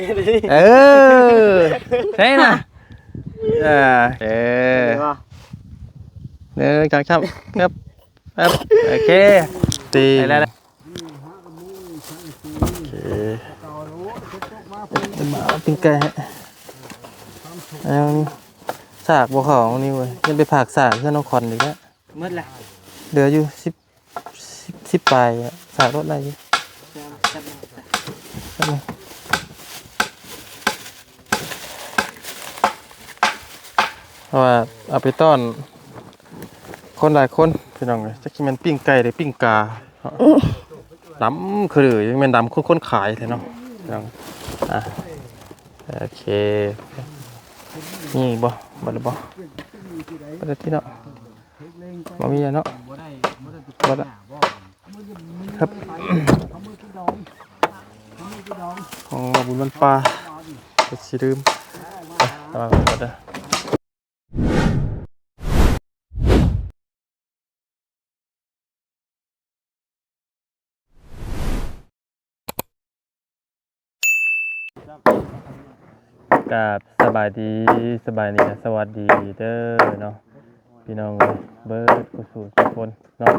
ເອີ ໃຊ່ນະ ເອີ ເອີ ເອີ ໜຶ່ງ ສອງ ສາມ ຄັບ ຄັບ ໂອເຄ ຕີ ໄດ້ແລ້ວ ໂອເຄ ມາປີ້ງໄກ່ໃຫ້ ເອົາ ສາກບໍ່ເຂົ້ານີ້ເວີຍ ຍັງໄປພາກສາກເຮືອນນ້ອງຄອນອີກແລ້ວ ໝົດລະ ເຫຼືອຢູ່ສິບ ສິບ ສິບປາຍ ສາກລົດໄດ້ຢູ່ ເພາະວ່າເອົາໄປຕ້ອນຄົນຫຼາຍຄົນ ພີ່ນ້ອງເອີຍ ຈັກຊິແມ່ນປີ້ງໄກ່ ຫຼື ປີ້ງກາ ດຳຄື ຍັງແມ່ນດຳຄືຄົນຂາຍແທ້ເນາະ ພີ່ນ້ອງ ອ່າ ໂອເຄ ມີບໍ່ ໝົດແລ້ວບໍ່ ເປີດທີເນາະ ບໍ່ມີແລ້ວເນາະ ໝົດແລ້ວ ຄັບ ຂອງບຸນວັນປ່າ ເປັນສີດື່ມ ໄປ ລະວັງກັນເດີ. ກາບສະບາຍດີ ສະບາຍດີ ສະຫວັດດີເດີເນາະ ພີ່ນ້ອງເອີຍ ເບິດສູ່ສູ່ຄົນເນາະ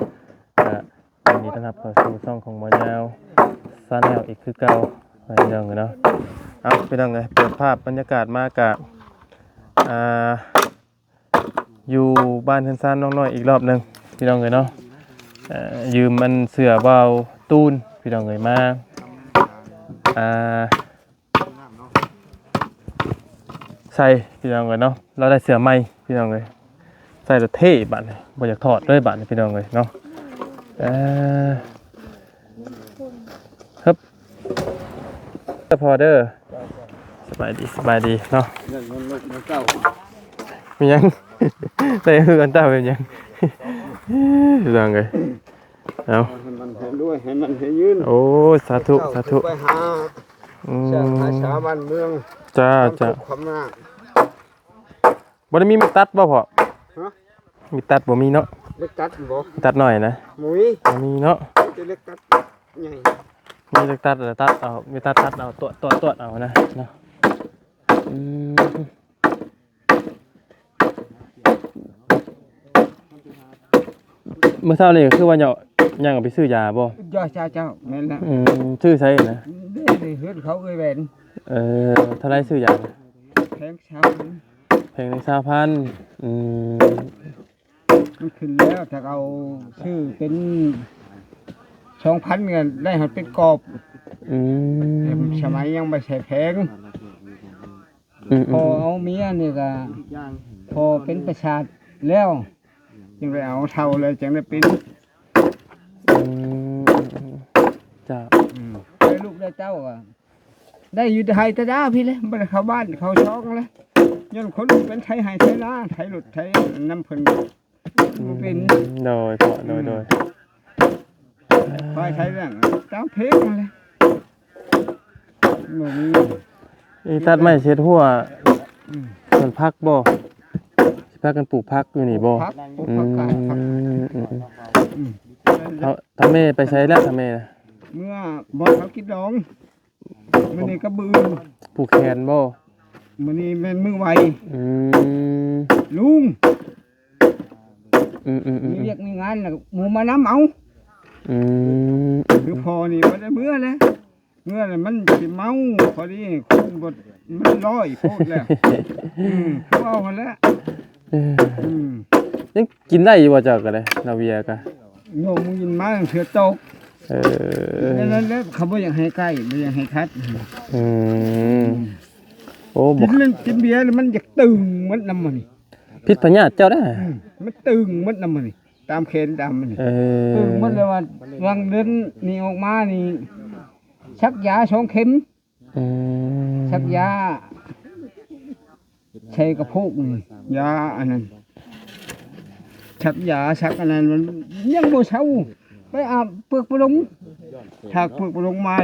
ກະຍິນດີຕ້ອນຮັບເຂົ້າສູ່ຊ່ອງຂອງໝໍຍາວ Channel ອີກຄືເກົ່າ ພີ່ນ້ອງເອີຍເນາະ ເອົາ ພີ່ນ້ອງເອີຍ ເປີດພາບບັນຍາກາດມາກະ ອ່າ ຢູ່ບ້ານເຮືອນຊານນ້ອງນ້ອຍອີກລອບໜຶ່ງ ພີ່ນ້ອງເອີຍເນາະ ເອີ ຢືມອັນເສື້ອບ່າວຕູນ ພີ່ນ້ອງເອີຍ ມາ ອ່າ ໃສ່ ພີ່ນ້ອງເອີຍເນາະ ລາວໄດ້ເສື້ອໃໝ່ ພີ່ນ້ອງເອີຍ ໃສ່ແລ້ວເທ່ບາດນີ້ ບໍ່ຢາກຖອດເລີຍບາດນີ້ ພີ່ນ້ອງເອີຍເນາະ ເອີ ຮຶບ ເດີພໍ່ເດີ ສະບາຍດີ ສະບາຍດີເນາະ ເງິນ ເງິນ ເງິນເກົ່າ ມີຫຍັງ ໄດ້ເຮືອນເຈົ້າເປັນຫຍັງ ພີ່ນ້ອງເອີຍ ເອົາ ໃຫ້ມັນໃຫ້ລວຍ ໃຫ້ມັນໃຫ້ຍືນ ໂອ້ຍ ສາທຸ ສາທຸ ໄປຫາ ອືມ ສ້າງຫາສາບ້ານເມືອງ ຈ້າ ຄວາມ ຈ້າ ສຸກຄວາມນາ ບໍ່ໄດ້ມີໄມ້ຕັດບໍ່ພໍ່? ຮະ? ມີດຕັດບໍ່ມີເນາະ? ເຫຼັກຕັດບໍ່? ຕັດໜ້ອຍນະ? ບໍ່ມີ ບໍ່ມີເນາະ? ມີແຕ່ເຫຼັກຕັດໃຫຍ່ ມີເຫຼັກຕັດແລ້ວຕັດເອົາ ມີຕັດຕັດເອົາ ຕວດຕວດຕວດເອົານະເນາະ ອືມ ມື້ເຊົ້ານີ້ຄືວ່າຍ່າງ ຍ່າງໄປຊື້ຢາບໍ່? ເຈົ້າ ເຈົ້າ ເຈົ້າ ແມ່ນແລ້ວ ອືມ ຊື້ໃສນະ? ນີ້ ນີ້ເຮືອນເຂົາເອື້ອຍແຫວນ ເອີ ເທົ່າໃດຊື້ຢາ? ແພງຊາວພັນ ແພງຊາວພັນ ອືມ ມັນຂຶ້ນແລ້ວ ຖ້າເອົາຊື້ເປັນສອງພັນກໍໄດ້ຮອດເປັດກອບ ອືມ ແຕ່ສະໄໝຍັງບໍ່ໃສ່ແພງ ອືມ ພໍເອົາເມຍນີ້ກໍພໍເປັນປະສາດແລ້ວ ຈຶ່ງໄດ້ເອົາ ເຖົ້າແລ້ວຈຶ່ງໄດ້ເປັນ ອືມ ເຈົ້າ ອືມ ໄດ້ລູກໄດ້ເຕົ້າກໍ ໄດ້ຢູ່ແຕ່ໄຮ່ແຕ່ນາພີ້ແຫຼະ ບໍ່ໄດ້ເຂົ້າບ້ານເຂົ້າຊ່ອງແລ້ວ ຍ້ອນຄົນເປັນໄຖໄຮ່ໄຖນາ ໄຖລົດໄຖນຳເພິ່ນ ອືມ ບໍ່ເປັນ ໂດຍພໍ່ ໂດຍ ອືມ ໂດຍ ຄວາຍໄຖແລ້ວຕາມເພງຫັ້ນແຫຼະ ບໍ່ມີ ນີ້ຕັດໄມ້ເຮັດຮົ້ວ ອືມ ສວນຜັກບໍ່? ຊິພາກັນປູກຜັກຢູ່ນີ້ບໍ່? ປູກຜັກ ປູກຜັກ ອືມ ການຜັກ ອືມ ອືມ ອືມ ເຖົ້າ ເຖົ້າແມ່ໄປໃສແລ້ວ ເຖົ້າແມ່? ເມື່ອບໍ່ເຂົາກິນດອງ ມື້ນີ້ກັບມື້ອື່ນ ຜູກແຂນບໍ່? ມື້ນີ້ແມ່ນມື້ໄຫວ້ ອືມ ລຸງ ອືມໆໆ ມີວຽກມີງານແລ້ວໝູ່ມານຳເອົາ ອືມ ຄືພໍ່ນີ້ບໍ່ໄດ້ເມືອແລ້ວ ເມືອແລ້ວມັນຊິເມົາ ພໍດີຄົນບໍ່ ມັນລອຍໂພດແລ້ວ ອືມ ຄືເວົ້າຫັ້ນແຫຼະ ເອີ ອືມ ຍັງກິນໄດ້ຢູ່ບໍ່ເຈົ້າກໍໄດ້ ລາວເວຍກໍ? ໂຍມມຶງກິນມາເທື່ອຕົກ ເອີ ນັ້ນແຫຼະ ເຂົາບໍ່ຢາກໃຫ້ໃກ້ ບໍ່ຢາກໃຫ້ຄັດ ອືມ ໂອ້ ກິນ ກິນເບຍແລ້ວມັນຢາກຕຶງໝົດນຳມັນ ພິດພະຍາດເຈົ້າເດ້ ອືມ ມັນຕຶງໝົດນຳມັນ ຕາມແຂນຕາມມັນ ເອີ ຕຶງໝົດແລ້ວວ່າ ຫວ່າງເດືອນນີ້ອອກມານີ້ ສັກຢາສອງເຂັມ ອືມ ສັກຢາ ໃສ່ກະໂພກນີ້ ຢາອັນນັ້ນ ສັກຢາສັກອັນນັ້ນ ມັນຍັງບໍ່ເຊົາ ໄປອາບເປືອກປະຫຼົງ ຖາກເປືອກປະຫຼົງມາ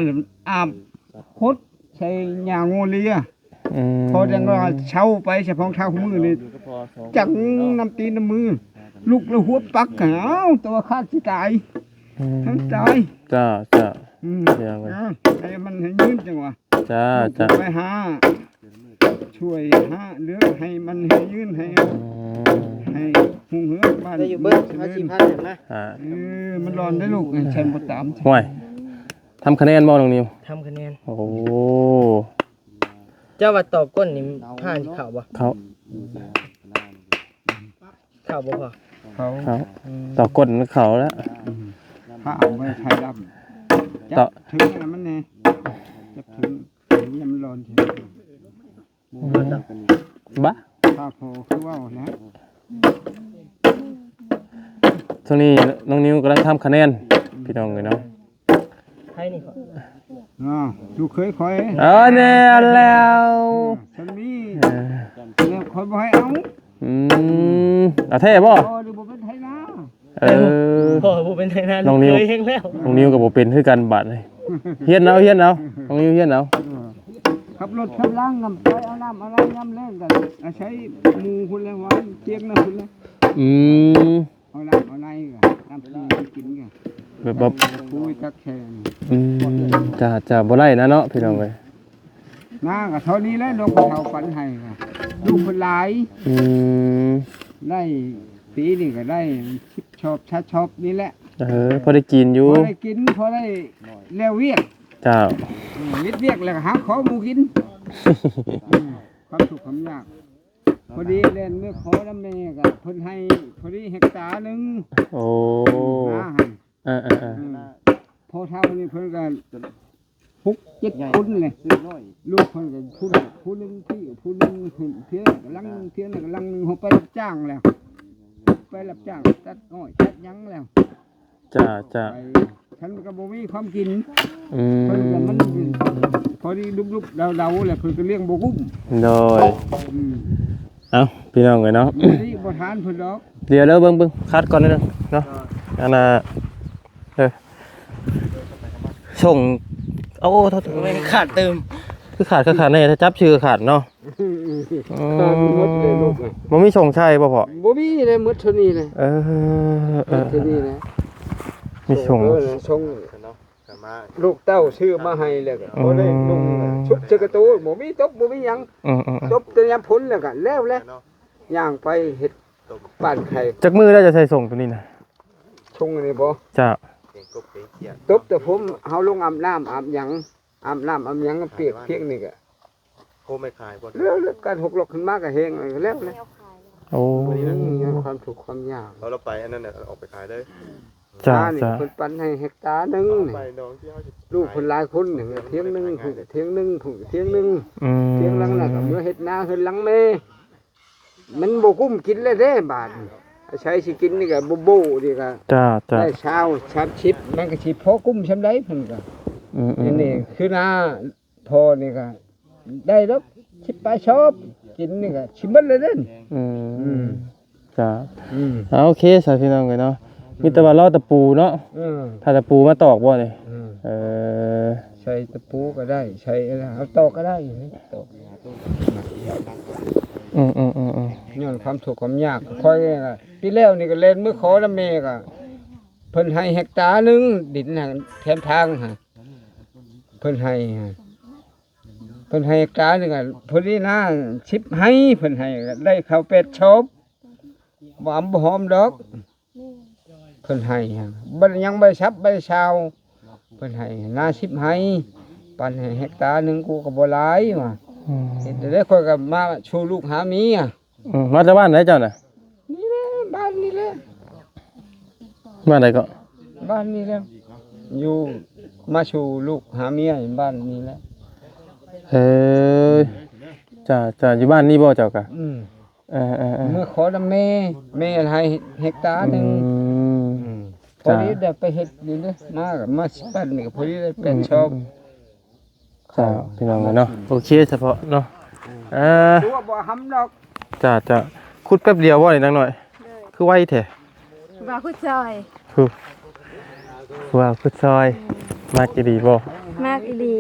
ອາບຫົດໃສ່ຫຍ້າງົວເລຍ ອືມ ພໍຈັ່ງວ່າເຊົາໄປ ສະພອງເທົ້າມື້ນີ້ ຈັ່ງນ້ຳຕີນນ້ຳມື ລຸກແລ້ວຫົວປັກ ອ້າວ ຕົວຂາດຊິຕາຍ ອືມ ທັງຕາຍ ຈ້າ ຈ້າ ອືມ ເອີ ໃຫ້ມັນໃຫ້ຍືນຈັ່ງວ່າ ຈ້າ ລູກຈະ ຈ້າ ໄປຫາ ຊ່ວຍຫາເລື່ອງໃຫ້ມັນໃຫ້ຍືນ ໃຫ້ ອືມ ໃຫ້ຮຸ່ງເຮືອງບ້ານ ໄດ້ຢູ່ເບິ່ງ ເມືອງຈະເລີນ ເອົາສີ່ພັນຫັ້ນນະ ອ່າ ເອີ ມັນຮ້ອນເດ້ລູກ ໃຫ້ແຊມບໍ່ຕາມ ຫ້ວຍ ທຳຄະແນນບໍ່ນ້ອງນິວ? ທຳຄະແນນ ໂອ້ ເຈົ້າວ່າຕໍ່ກົ້ນນີ້ຜ່ານຊິເຂົ້າບໍ່? ເຂົ້າ ເຂົ້າບໍ່ພໍ່? ເຂົ້າ ເຂົ້າ ອືມ ຕໍ່ກົ້ນເຂົ້າແລ້ວ ອືມ ຖ້າເອົາໄວ້ໄທດຳ ຕໍ່ ຈັບເທິງອັນນັ້ນມັນແດ່ ຈັບເທິງ ເທິງນີ້ມັນຮ້ອນ ອືມ ບະ ຖ້າພໍຄືເວົ້າແລ້ວ ຊ່ວງນີ້ນ້ອງນິວກຳລັງທຳຄະແນນ ອືມ ພີ່ນ້ອງເອີຍເນາະ ໃຜນີ້ ອ້າວ ລູກເຂີຍຂ້ອຍ ເອີ ແນ່ແລ້ວ ເອີ ຊັ້ນນີ້ ເອີ ແລ້ວຂ້ອຍບໍ່ໃຫ້ເອົາ ອືມ ເອົາແທ້ບໍ່? ພໍ່ນີ້ບໍ່ເປັນໄຖນາ ເອີ ພໍ່ບໍ່ເປັນໄຖນາ ນ້ອງນິວ ເຄີຍແຮງແລ້ວ ນ້ອງນິວກໍບໍ່ເປັນຄືກັນບາດນີ້ ຮຽນເອົາ ຮຽນເອົາ ນ້ອງນິວຮຽນເອົາ ເອີ ຂັບລົດຂັບລາງນຳ ໄປເອົານ້ຳເອົາລາຍ ຍາມແລ້ງກໍອາໄສໝູ່ພຸ້ນແຫຼະ ວ່າຕຽງນຳພຸ້ນແຫຼະ ອືມ ເອົານ້ຳເອົາໄລກໍ ນ້ຳກິນກິນກໍ ແບບວ່າ ໂອ້ຍ ຕັກແຂງ ອືມ ຈະ ຈະບໍ່ໄດ້ນະເນາະ ພີ່ນ້ອງເອີຍ ນາກໍເທົ່ານີ້ແຫຼະ ນ້ອງເຖົ້າປັນໃຫ້ກໍ ລູກເພິ່ນຫຼາຍ ອືມ ໄດ້ ປີນີ້ກໍໄດ້ສິບຊອບ ຊາວຊອບນີ້ແຫຼະ ເອີ ພໍໄດ້ກິນຢູ່ ພໍໄດ້ກິນ ພໍໄດ້ແລ້ວວຽກ ເຈົ້າ ເຮັດວຽກແລ້ວກໍຫາຂໍໝູ່ກິນ ຄວາມທຸກຄວາມຍາກ ພໍດີແລ່ນເມືອຂໍນຳແມ່ກໍເພິ່ນໃຫ້ພໍດີເຮັກຕາໜຶ່ງ ໂອ້ ນາຫັ້ນ ເອີໆໆ ອືມ ພໍ່ເຖົ້ານີ້ເພິ່ນກໍຫົກເຈັດຄົນແຫຼະ ລູກເພິ່ນກໍຜູ້ໜຶ່ງ ຜູ້ໜຶ່ງພີ້ ຜູ້ໜຶ່ງເພິ່ນ ເພຍກໍຫຼັງໜຶ່ງ ເພຍກໍຫຼັງໜຶ່ງ ເຮົາໄປຮັບຈ້າງແລ້ວ ໄປຮັບຈ້າງຕັດອ້ອຍຕັດຫຍັງແລ້ວ ຈ້າ ຈ້າ ໄປ ຄັນກໍບໍ່ມີຄວາມກິນ ອືມ ເພິ່ນກໍມັນພໍດີລຸບໆເດົາໆ ແລ້ວເພິ່ນກໍລ້ຽງບໍ່ກຸ້ມ ໂດຍ ອືມ ເອົ້າ ພີ່ນ້ອງເອີຍເນາະ ບໍ່ດີບໍ່ທານເພິ່ນດອກ ດຽວເດີ ເບິ່ງ ເບິ່ງ ຄັດກ່ອນໜ້ອຍໜຶ່ງເນາະ ອັນນ່າ ເອີ ສົ່ງ ໂອ້ ໂທດ ຂາດຕື່ມ ຄືຂາດ ຄືຂາດແນ່ ຖ້າຈັບຊື່ຂາດເນາະ ອືມ ຂາດໝົດເລີຍລູກ ບໍ່ມີສົ່ງໃຊ້ບໍ່ພໍ່? ບໍ່ມີເລີຍ ໝົດເທົ່ານີ້ເລີຍ ເອີ ເອີ ເທົ່ານີ້ແຫຼະ ມີສົ່ງ ເອີ ສົ່ງ ລູກເຕົ້າຊື້ມາໃຫ້ແລ້ວກໍ ອືມ ບໍ່ໄດ້ນຸ່ງ ຊຸບເຊີກະໂຕ ບໍ່ມີຕົບ ບໍ່ມີຫຍັງ ອືມໆໆ ຕົບແຕ່ຍາມຝົນແລ້ວກໍແລ້ວແຫຼະ ຍ່າງໄປເຮັດບ້ານໄຂ່ ຈັກມື້ແລ້ວຈະໃສ່ສົ່ງໂຕນີ້ນະ? ສົ່ງອັນນີ້ບໍ່? ເຈົ້າ ຕົບແຕ່ຜົມເຮົາລົງອາບນ້ຳອາບຫຍັງ ອາບນ້ຳອາບຫຍັງ ປຽກພຽງນີ້ກໍ ໂຄມໄມ້ຂາຍບໍ່? ແລ້ວ ແລ້ວການຫົກລັອກຂຶ້ນມາກໍແຫ້ງແລ້ວ ແລ້ວ ໂອ້ ມັນຍັງມີຄວາມທຸກຄວາມຍາກ ເອົາລະໄປອັນນັ້ນນະ ເອົາອອກໄປຂາຍເດີ ຈ້າ ຈ້າ ເພິ່ນປັນໃຫ້ເຮັກຕາໜຶ່ງ ລູກເພິ່ນຫຼາຍຄົນ ທຽງໜຶ່ງ ທຽງໜຶ່ງ ທຽງໜຶ່ງ ອືມ ທຽງຫຼັງນັ້ນກໍເມືອເຮັດນາເຮືອນຫຼັງແມ່ ມັນບໍ່ກຸ້ມກິນແລ້ວເດ້ບາດນີ້ ອາໄສຊິກິນນີ້ກໍບໍ່ໂບ້ນີ້ກໍ ຈ້າ ຈ້າ ໄດ້ຊາວ ສາມສິບ ມັນກໍຊິພໍກຸ້ມຊ່ຳໃດເພິ່ນກໍ ອືມໆ ອັນນີ້ຄືນາພໍ່ນີ້ກໍໄດ້ດອກ ສິບປາຍຊອບ ກິນນີ້ກໍຊິໝົດແລ້ວເດ້ ອືມ ອືມ ຈ້າ ອືມ ເອົາ ໂອເຄຊະພີ່ນ້ອງເອີຍເນາະ ມີແຕ່ວ່າລໍຕະປູເນາະ ເອີ ຖ້າຕະປູມາຕອກບໍ່ນີ້ ເອີ ເອີ ໃສ່ຕະປູກໍໄດ້ ໃສ່ເອົາຕອກກໍໄດ້ ຕອກ ອືມໆໆໆ ຍ້ອນຄວາມທຸກຄວາມຍາກ ຂ້ອຍນີ້ລະ ປີແລ້ວນີ້ກໍແລ່ນມືຂໍນຳແມ່ກໍ ເພິ່ນໃຫ້ເຮັກຕາໜຶ່ງ ດິນຫັ້ນແຄມທາງຫັ້ນ ເພິ່ນໃຫ້ຫັ້ນ ເພິ່ນໃຫ້ເຮັກຕາໜຶ່ງ ພໍດີນາສິບໄຮ່ ເພິ່ນໃຫ້ໄດ້ເຂົ້າແປດຊອບ ບໍ່ອຳບໍ່ຫອມດອກ ເພິ່ນໃຫ້ ບໍ່ໄດ້ຫຍັງ ບໍ່ໄດ້ສັບ ບໍ່ໄດ້ຊາວ ເພິ່ນໃຫ້ນາສິບໄຮ່ ປັນໃຫ້ເຮັກຕາໜຶ່ງ ກູກໍບໍ່ຫຼາຍວ່າ ອືມ ເຮັດໄດ້ ຂ້ອຍກໍມາສູ່ລູກຫາເມຍ ອືມ ມາຈາກບ້ານໃດເຈົ້ານະ? ນີ້ແຫຼະ ບ້ານນີ້ແຫຼະ ບ້ານໃດເກາະ? ບ້ານນີ້ແຫຼະ ຢູ່ ມາສູ່ລູກຫາເມຍບ້ານນີ້ແຫຼະ ເອີ ຈ້າ ຈ້າ ຢູ່ບ້ານນີ້ບໍ່ເຈົ້າກະ? ອືມ ເອີໆໆ ເມືອຂໍນຳແມ່ ແມ່ໃຫ້ເຮັກຕາໜຶ່ງ ອືມ ອືມ ພໍດີໄດ້ໄປເຮັດນີ້ເດ້ ມາກໍມາຊິປັນນີ້ກໍພໍດີໄດ້ແປດຊອບ ອືມ ເຈົ້າ ພີ່ນ້ອງເນາະ ໂອເຄ ສະເພາະເນາະ ເອີ ຕົວບໍ່ຫຳດອກ ຈ້າ ຈ້າ ຂຸດແປັບດຽວບໍ່ນີ້ນາງນ້ອຍ ໂດຍ ຄືໄວແທ້ ວ່າຂຸດຊອຍ ຄື ວ່າຂຸດຊອຍ ອືມ ມັກອີ່ຫຼີບໍ່? ມັກອີ່ຫຼີ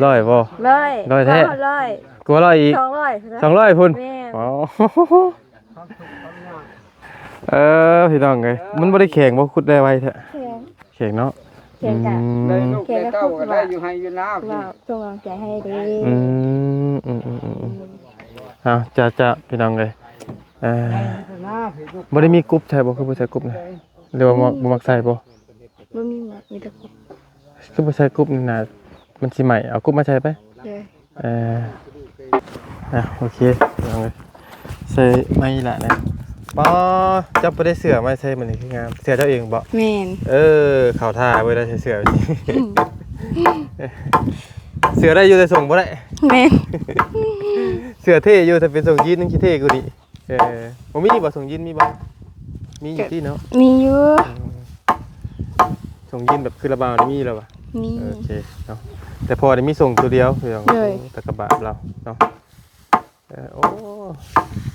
ຮ້ອຍບໍ່? ຮ້ອຍ ຮ້ອຍແທ້ ຮ້ອຍ ກວ່າຮ້ອຍອີກ ສອງຮ້ອຍ ສອງຮ້ອຍພຸ້ນ ແມ່ນ ອໍ ເອີ ພີ່ນ້ອງເອີຍ ມັນບໍ່ໄດ້ແຂງບໍ່? ຂຸດໄດ້ໄວແທ້ ແຂງ ແຂງເນາະ ແຂກກໍ ອືມ ໄດ້ລູກໄດ້ເຕົ້າກໍໄດ້ຢູ່ໄຮ່ຢູ່ນາ ເວົ້າສົ່ງກຳລັງໃຈໃຫ້ເດ້. ອືມ ອືມໆໆໆ ເອົາ ຈ້າໆ ພີ່ນ້ອງເອີຍ ເອີ ບໍ່ໄດ້ມີກຸບໃສ່ບໍ່? ຄືບໍ່ໃສ່ກຸບນະ? ຫຼືວ່າບໍ່ ບໍ່ມັກໃສ່ບໍ່? ບໍ່ມີ ມີແຕ່ກຸບ. ຄືບໍ່ໃສ່ກຸບນີ້ນະ? ມັນຊິໄໝ້ ເອົາກຸບມາໃສ່ໄປ. ເອີ ເອີ ອ່ະ ໂອເຄ ພີ່ນ້ອງເອີຍ ໃສ່ໄມ້ລະນະ. ປ້າ ເຈົ້າບໍ່ໄດ້ເສື້ອມາໃສ່ມື້ນີ້ຄືງາມ. ເສື້ອເຈົ້າເອງບໍ່? ແມ່ນ. ເອີ ເຂົ້າທ່າເວີຍ ໄດ້ໃສ່ເສື້ອ. ອືມ ເສື້ອໄດ້ຢູ່ ແຕ່ສົ່ງບໍ່ໄດ້. ແມ່ນ. ເສື້ອເທ່ຢູ່ ຖ້າເປັນສົ່ງຢີນຍັງຊິເທ່ກວ່ານີ້. ເອີ ບໍ່ມີບໍ່ສົ່ງຢີນ ມີບໍ່? ມີຢູ່ຕິເນາະ. ມີຢູ່. ອືມ ສົ່ງຢີນແບບຄືລະບ່າວນີ້ມີແລ້ວຫວາ? ມີ. ໂອເຄເນາະ ແຕ່ພໍ່ນີ້ມີສົ່ງຕົວດຽວ ພີ່ນ້ອງ. ໂດຍ ໂອ້ ຕາກະບາບລາວເນາະ. ເອີ ໂອ້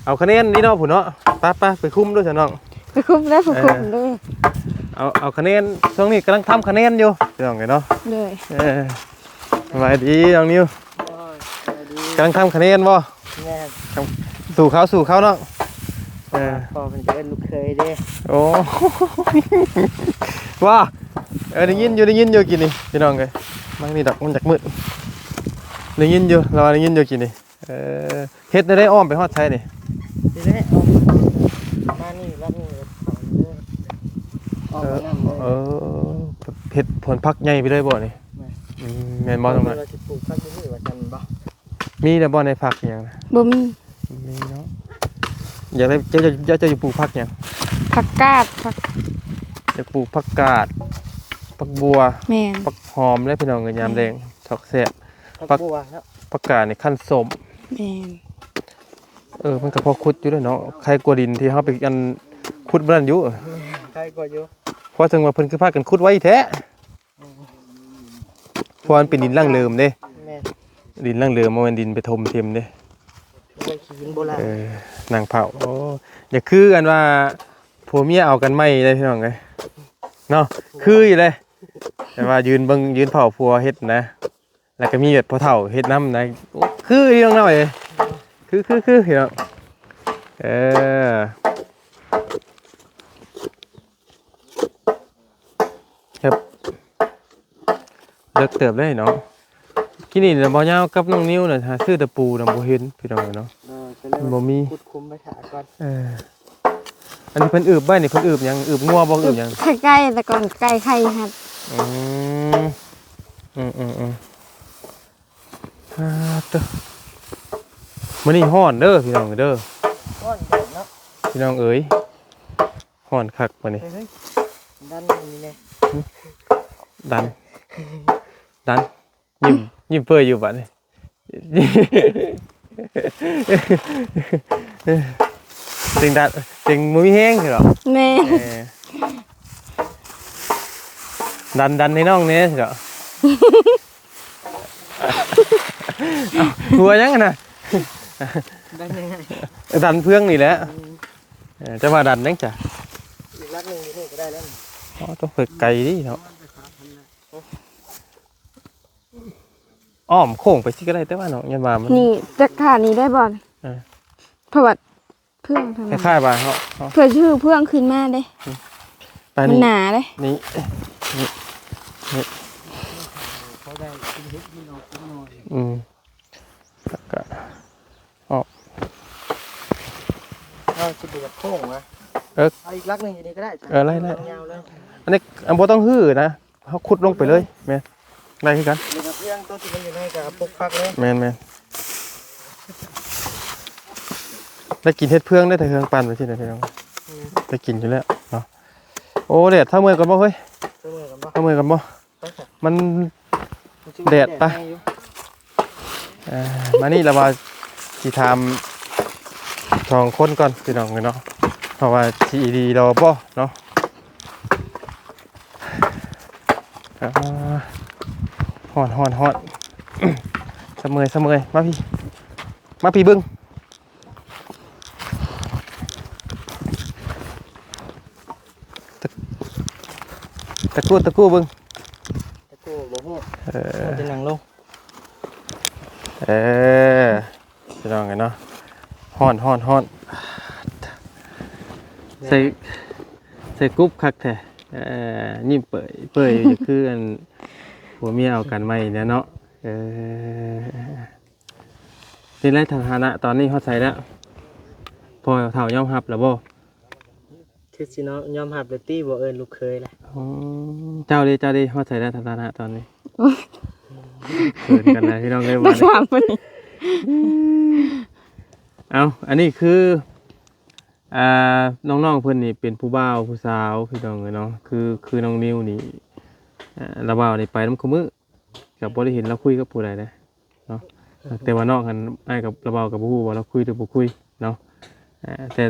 ເອົາຄະແນນນີ້ເນາະ ພຸ້ນເນາະ. ໄປໆ ໄປຄຸມເດີ້ຊະນ້ອງ ໄປຄຸມເດີ້ ຜູ້ຄຸມເດີ້. ເອີ ເອົາ ເອົາຄະແນນ ຊ່ວງນີ້ກຳລັງທຳຄະແນນຢູ່ ພີ່ນ້ອງເອີຍເນາະ. ໂດຍ ເອີ ສະບາຍດີນ້ອງນິວ. ໂອ້ຍ ສະບາຍດີ. ກຳລັງທຳຄະແນນບໍ່? ແມ່ນ. ສູ້ເຂົາ ສູ້ເຂົານ້ອງ. ເອີ ພໍ່ເພິ່ນກໍເອີ້ນລູກເຂີຍເດ້. ໂອ້ ວ່າ ເອີ ໄດ້ຍິນຢູ່ ໄດ້ຍິນຢູ່ກີ້ນີ້ ພີ່ນ້ອງເອີຍ. ມັນນີ້ດອກ ມັນຈັກມືດ ໄດ້ຍິນຢູ່ ລາວວ່າໄດ້ຍິນຢູ່ກີ້ນີ້. ເອີ ເຮັດແນວໃດອ້ອມໄປຮອດໃສນີ້? ນີ້ແຫຼະ ອ້ອມມານີ້ ລັດນີ້ ເຂົ້ານີ້ເລີຍ ອ້ອມມານັ້ນເລີຍ. ເອີ ເຮັດສວນຜັກໃຫຍ່ໄປເລີຍບໍ່ນີ້? ແມ່ນ. ອືມ ແມ່ນບໍ່ ເພິ່ນວ່າຊິປູກຜັກຢູ່ນີ້ວ່າຊັ້ນບໍ່? ມີແລ້ວບໍ່ໃນຜັກອີຫຍັງນະ? ບໍ່ມີ. ບໍ່ມີເນາະ. ຢາກໄດ້ ເຈົ້າ ເຈົ້າ ເຈົ້າ ເຈົ້າຢາກປູກຜັກຫຍັງ? ຜັກກາດ ຜັກ ຢາກປູກຜັກກາດ ຜັກບົ່ວ. ແມ່ນ. ຜັກຫອມເດ້ພີ່ນ້ອງເອີຍ ຍາມແລງ ແມ່ນ ຊອກແຊບ. ຜັກບົ່ວເນາະ ຜັກກາດນີ້ຄັນສົ້ມ. ແມ່ນ. ເອີ ມັນກໍພໍຂຸດຢູ່ເດ້ເນາະ ໄຄກວ່າດິນທີ່ເຮົາໄປອັນຂຸດມື້ນັ້ນຢູ່. ໄຄກວ່າຢູ່. ເພາະຈັ່ງວ່າເພິ່ນຄືພາກັນຂຸດໄວແທ້. ອືມ ເພາະມັນເປັນດິນດັ້ງເດີມເດ້. ແມ່ນ. ດິນດັ້ງເດີມ ບໍ່ແມ່ນດິນໄປຖົມເທັມເດ້. ບໍ່ແມ່ນຂີ້ຫີນໂບລານ. ເອີ ນັ່ງເຜົາ. ໂອ້ ຢ່າຄືອັນວ່າຜົວເມຍເອົາກັນໃໝ່ເດ້ພີ່ນ້ອງເອີຍເນາະ. ຄືຢູ່ເດ້ ແຕ່ວ່າຢືນເບິ່ງ ຢືນເຝົ້າຜົວເຮັດນະ. ແລ້ວກໍມີແບບພໍ່ເຖົ້າເຮັດນຳນະ. ໂອ້ ຄືຢູ່ນ້ອງເອີຍ ຄື ຄື ຄື ພີ່ນ້ອງ. ເອີ ເຮັບ ເລິກເຕີບເດ້ເນາະ. ກີ້ນີ້ນະ ບ່າວຍາວກັບນ້ອງນິວນະ ຫາຊື້ຕະປູນະ ບໍ່ເຫັນພີ່ນ້ອງເອີຍເນາະ. ເອີ ກໍເລີຍ ມັນບໍ່ມີ ຂຸດຂຸມໄວ້ຖ້າກ່ອນ. ເອີ ອັນນີ້ເພິ່ນອຶບໄວ້ນີ້ ເພິ່ນອຶບຫຍັງ? ອຶບງົວບໍ່? ອຶບຫຍັງ? ອຶບໄຂ່ໄກ່ ແຕ່ກ່ອນໄກ່ໄຂ່ຫັ້ນ. ອືມ ອືມໆໆ ອ່າ ເຕີ ມື້ນີ້ຮ້ອນເດີພີ່ນ້ອງເດີ. ຮ້ອນເດີເນາະ ພີ່ນ້ອງເອີຍ. ຮ້ອນຄັກມື້ນີ້. ເອີຍ ເຮີ້ຍ ດັນນີ້ແນ່. ຫຶ ດັນ ດັນ. ຍິ້ມ ຍິ້ມເປີຍຢູ່ບາດນີ້. ເຕັງດັນ ເຕັງບໍ່ມີແຮງຊິເນາະ. ແມ່ນ. ເອີ ດັນ ດັນໃຫ້ນ້ອງແດ່ຊິເນາະ. ຫົວຫຍັງຫັ້ນນະ? ດັນຍັງໄງ? ດັນເຟືອງນີ້ແຫຼະ. ອືມ ເອີ ຈະວ່າດັນຫຍັງຈະ? ອີກຫຼັກໜຶ່ງຢູ່ນີ້ກໍໄດ້ແລ້ວນີ້. ອໍ ຕ້ອງໄປໄກເດ້ເນາະ. ອ້ອມໂຄ້ງໄປຊິກໍໄດ້ ແຕ່ວ່າເນາະ ຍ້ອນວ່າມັນ ນີ້ຈັກທ່ານີ້ໄດ້ບໍ່? ເອີ ເພາະວ່າເຟືອງທາງນັ້ນ ຄ້າຍໆວ່າເນາະ ເພື່ອຊິເຟືອງຂຶ້ນມາເດ້. ອືມ ໄປ ມັນໜາເດ້ ນີ້ ນີ້ ນີ້ ອືມ ແລ້ວກໍອອກ. ເຮົາຊິບໍ່ຢາກໂຄ້ງຫວາ? ເອີ ເອົາອີກຫຼັກໜຶ່ງຢູ່ນີ້ກໍໄດ້. ເອີ ໄດ້ ໄດ້ ຍາວເລີຍ. ອັນນີ້ ອັນ ບໍ່ຕ້ອງຮື້ນະ. ເຮົາຂຸດລົງໄປເລີຍ. ແມ່ນ ໄດ້ຄືກັນ. ແລ້ວກໍເຟືອງຕົວທີ່ມັນຢູ່ໃນກະປຸກພັກເລີຍ. ແມ່ນໆ ໄດ້ກິນເຫັດເຟືອງໄດ້ ແຕ່ເຮືອງປັ່ນໄປທີ່ໃດພີ່ນ້ອງ. ອືມ ໄດ້ກິນຢູ່ແລ້ວເນາະ. ໂອ້ ແດດ ເຊົາເມື່ອຍກ່ອນບໍ່ເຮີ້ຍ? ເຊົາເມື່ອຍກ່ອນບໍ່? ເຊົາເມື່ອຍກ່ອນບໍ່? ໄປຊະ ມັນ ມັນຊິແດດ ໄປ ແດດແຮງຢູ່. ເອີ ມານີ້ລະວ່າຊິຖາມສອງຄົນກ່ອນພີ່ນ້ອງເອີຍເນາະ ເພາະວ່າຊິດີລອບໍ່ເນາະ. ອ່າ ຮ້ອນ ຮ້ອນ ຮ້ອນ ສະເໝີຍ ສະເໝີຍ ມາພີ້ ມາພີ້ເບິ່ງ ຕະ ຕະກູ ຕະກູເບິ່ງ ຕະກູບໍ່ຮູ້. ເອີ ເຮົາຈະນັ່ງລົງ. ເອີ ພີ່ນ້ອງເອີຍເນາະ ຮ້ອນ ຮ້ອນ ຮ້ອນ ໃສ່ ໃສ່ກຸບຄັກແທ້. ເອີ ເອີ ຍິ້ມເປີຍໆ ຄືອັນຜົວເມຍເອົາກັນໃໝ່ແຫຼະເນາະ. ເອີ ເປັນໄງ ສະຖານະຕອນນີ້ຮອດໃສແລ້ວ? ພໍ່ເຖົ້າຍອມຮັບແລ້ວບໍ່? ຄືຊິເນາະ ຍອມຮັບແລ້ວຕິ ບໍ່ເອີ້ນລູກເຂີຍລະ. ອໍ ເຈົ້າເດ ເຈົ້າເດ ຮອດໃສແລ້ວ ສະຖານະຕອນນີ້? ເຂີນກັນແລ້ວພີ່ນ້ອງເອີຍ ມາຖາມເພິ່ນ. ເອົ້າ ອັນນີ້ຄື ອ່າ ນ້ອງໆເພິ່ນນີ້ເປັນຜູ້ບ່າວຜູ້ສາວພີ່ນ້ອງເອີຍເນາະ. ຄື ຄືນ້ອງນິວນີ້ ອ່າ ລາວບ່າວນີ້ໄປນຳຄູ່ມື້ ກໍບໍ່ໄດ້ເຫັນລາວຄຸຍກັບຜູ້ໃດເດ້ເນາະ. ແຕ່ວ່ານ້ອງຫັ້ນ ອ້າຍກັບລາວບ່າວກໍບໍ່ຮູ້ວ່າລາວຄຸຍຫຼືບໍ່ຄຸຍເນາະ. ອ່າ ແຕ່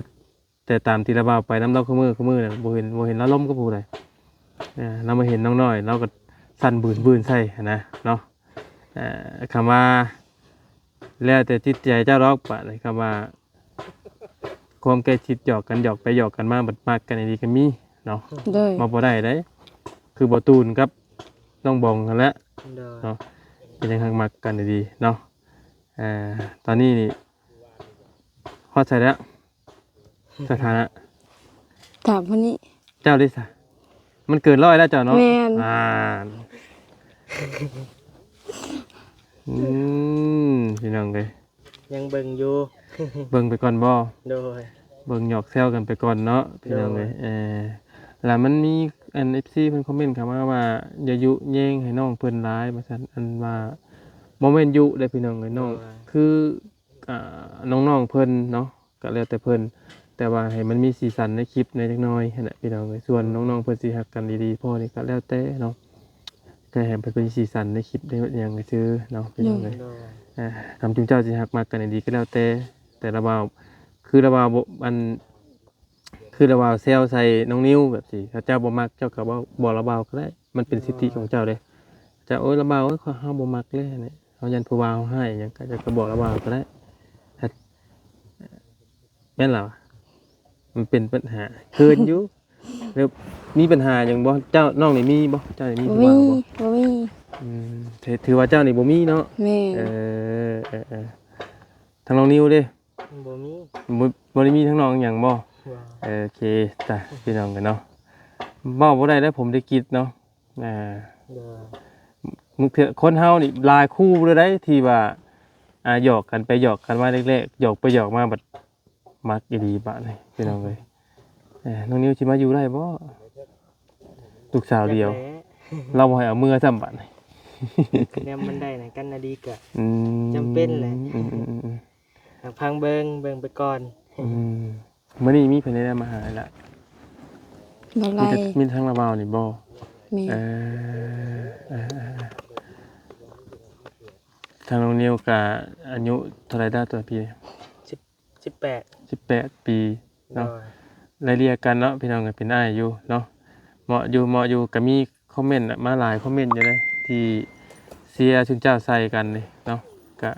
ແຕ່ຕາມທີ່ລາວບ່າວໄປນຳລາວຄູ່ມື້ ຄູ່ມື້ນັ້ນ ບໍ່ເຫັນ ບໍ່ເຫັນລາວລົມກັບຜູ້ໃດ. ເອີ ລາວມາເຫັນນ້ອງນ້ອຍ ລາວກໍສັ່ນບືນໆໃສ່ຫັ້ນນະເນາະ. ເອີ ຄຳວ່າແລ້ວແຕ່ຈິດໃຈເຈົ້າດອກ ບາດນີ້ ຄຳວ່າຄວາມໃກ້ຊິດ ຫຍອກກັນ ຫຍອກໄປຫຍອກກັນມາ ບັດມັກກັນອີ່ຫຼີກໍມີເນາະ. ໂດຍ ເວົ້າບໍ່ໄດ້ເດ້ ຄືບໍ່ຕູນກັບນ້ອງບອງຫັ້ນແຫຼະ ໂດຍ ເນາະ. ເປັນຫຍັງຫາກມັກກັນອີ່ຫຼີເນາະ. ອ່າ ຕອນນີ້ນີ້ຮອດໃສແລ້ວ ສະຖານະ? ຖາມຜູ້ນີ້. ເຈົ້າເດຊະ? ມັນເກີນຮ້ອຍແລ້ວເຈົ້າເນາະ. ແມ່ນ. ອ່າ ອືມ ພີ່ນ້ອງເອີຍ ຍັງເບິ່ງຢູ່ ເບິ່ງໄປກ່ອນບໍ່? ໂດຍ ເບິ່ງຫຍອກແຊວກັນໄປກ່ອນເນາະ ພີ່ນ້ອງເອີຍ. ໂດຍ ເອີ ລະມັນມີອັນ ເອັຟຊີ ເພິ່ນຄອມເມັນເຂົ້າມາວ່າ ຢ່າຍຸແຍງໃຫ້ນ້ອງເພິ່ນຫຼາຍວ່າຊັ້ນ. ອັນວ່າບໍ່ແມ່ນຍຸເດ້ພີ່ນ້ອງເອີຍ ນ້ອງ ໂດຍ ຄື ອ່າ ນ້ອງໆເພິ່ນເນາະ ກໍແລ້ວແຕ່ເພິ່ນ ແຕ່ວ່າໃຫ້ມັນມີສີສັນໃນຄລິບແດ່ຈັກໜ່ອຍຫັ້ນແຫຼະ ພີ່ນ້ອງເອີຍ. ສ່ວນນ້ອງໆເພິ່ນຊິຮັກກັນດີໆພໍນີ້ກໍແລ້ວແຕ່ເນາະ ກໍໃຫ້ມັນເປັນສີສັນໃນຄລິບໃນຫຍັງຊື່ໆເນາະ ພີ່ນ້ອງເອີຍ. ໂດຍ ອ່າ ຄຳຈຸມເຈົ້າຊິຮັກມັກກັນດີໆກໍແລ້ວແຕ່ ແຕ່ລະວ່າ ຄືລະວ່າບໍ່ ອັນ ຄືລະວ່າແຊວໃສ່ນ້ອງນິວແບບຊີ້ ຖ້າເຈົ້າບໍ່ມັກ ເຈົ້າກໍເວົ້າ ບອກລະບ່າວກໍໄດ້ ມັນເປັນສິດທິຂອງເຈົ້າເດ້. ເຈົ້າ ໂອ້ຍ ລະບ່າວເອີຍ ຂ້ອຍ ເຮົາບໍ່ມັກເລີຍນີ້ ເຮົາຢ້ານຜູ້ບ່າວເຮົາຮ້າຍຫຍັງ ກໍ ເຈົ້າກໍບອກລະບ່າວກໍໄດ້. ແມ່ນລະວະ ມັນເປັນບັນຫາ ເຂີນຢູ່ ແລ້ວມີບັນຫາຫຍັງບໍ່? ເຈົ້າ ນ້ອງນີ້ມີບໍ່? ເຈົ້ານີ້ມີຜູ້ບ່າວບໍ່? ບໍ່ມີ ບໍ່ມີ. ອືມ ຖື ຖືວ່າເຈົ້ານີ້ບໍ່ມີເນາະ. ແມ່ນ. ເອີ ເອີ ເອີ ທາງນ້ອງນິວເດ? ບໍ່ມີ ບໍ່ ບໍ່ໄດ້ມີທັງນ້ອງຫຍັງບໍ່? ບໍ່. ໂອເຄ ຈ້າ ພີ່ນ້ອງເອີຍເນາະ ເວົ້າບໍ່ໄດ້ເດ້ ພົມລິຂິດເນາະ. ອ່າ ໂດຍ ບາງເທື່ອຄົນເຮົານີ້ຫຼາຍຄູ່ເລີຍໃດ໋ ທີ່ວ່າ ອ່າ ຫຍອກກັນໄປຫຍອກກັນມາແລກໆ ຫຍອກໄປຫຍອກມາບັດມັກອີ່ຫຼີບາດນີ້ ພີ່ນ້ອງເອີຍ. ເອີ ນ້ອງນິວຊິມາຢູ່ໄດ້ບໍ່? ລູກສາວດຽວ ຈັກແຫຼະ ລາວບໍ່ໃຫ້ເອົາເມືອຊ້ຳບາດນີ້ ແນມມັນໄດ້ນະ ກັນນະດີກະ ອືມ ຈຳເປັນແຫຼະ. ອືມໆໆໆ ຟັງເບິ່ງ ເບິ່ງໄປກ່ອນ. ອືມ ມື້ນີ້ມີໃຜແດ່ມາຫາລະ? ບໍ່ຫຼາຍ ມີແຕ່ ມີແຕ່ທາງລາວບ່າວນີ້ບໍ່? ແມ່ນ. ເອີ ເອີ ເອີ ທາງນ້ອງນິວກະອາຍຸເທົ່າໃດດາ ແຕ່ລະປີ? ສິບ ສິບແປດ ສິບແປດປີເນາະ. ໂດຍ ໄລ່ເລ່ຍກັນເນາະ ພີ່ນ້ອງເອີຍ ເປັນອ້າຍຢູ່ເນາະ. ເໝາະຢູ່ ເໝາະຢູ່ ກະມີຄອມເມັນມາຫຼາຍຄອມເມັນຢູ່ເດ້ ທີ່ເຊຍຊຸມເຈົ້າໃສ່ກັນນີ້ເນາະ ກະ